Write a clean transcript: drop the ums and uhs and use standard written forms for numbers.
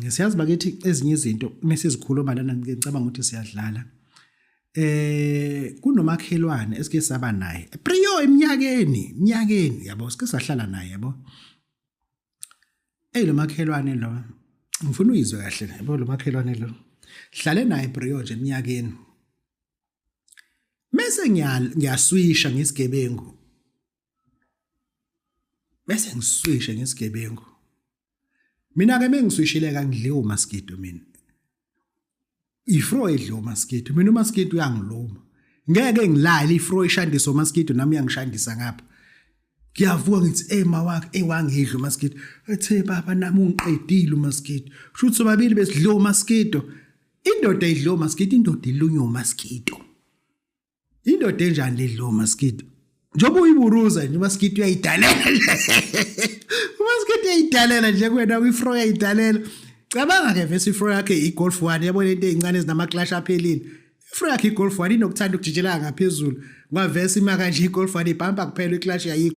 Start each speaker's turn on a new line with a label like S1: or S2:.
S1: Siyazi bakithi ezinye izinto uma sizikhuluma lana ngicabanga ukuthi siyadlala. Kunomakhelwane esike saba naye. Priyo eminyakeni, eminyakeni yabo sike sahlala naye yabo. Ey lo makhelwane lo ngifuna uyizwe kahle yabo lo makhelwane lo. Hlale naye Priyo nje eminyakeni. Mese ngiyaswisha ngesigebengu. Bese ngiswishe ngesigebengu. Mina ke mengiswishile kangidliwa umaskido mina. Ifro edliwa umaskido. Mina umaskido uyangiluma. Ngeke ngilale ifro ishandisa umaskido nami uyangishandisa ngapha. Ngiyavuka ngithi ey mawakhe ey wangidla umaskido. Ethe baba nami ungiqedile umaskido. Shuthi sobabili besidliwa umaskido. Indoda idliwa umaskido, indoda ilunywa umaskido. Indoda enjani le dliwa umaskido? Njengoba uyiburuza nje umaskido uyayidalela nje. Umaskido uyayidalela nje kuwena kwifro uyayidalela. Cabanga ke vese ifro yakhe igolf 1 yabona into ezincane ezinama-clash aphelile. Ifro yakhe igolf 1 inokuthanda ukujijela ngaphezulu. Ngoba vese ima kanje igolf 1 ibhampa kuphela iclash yayikho.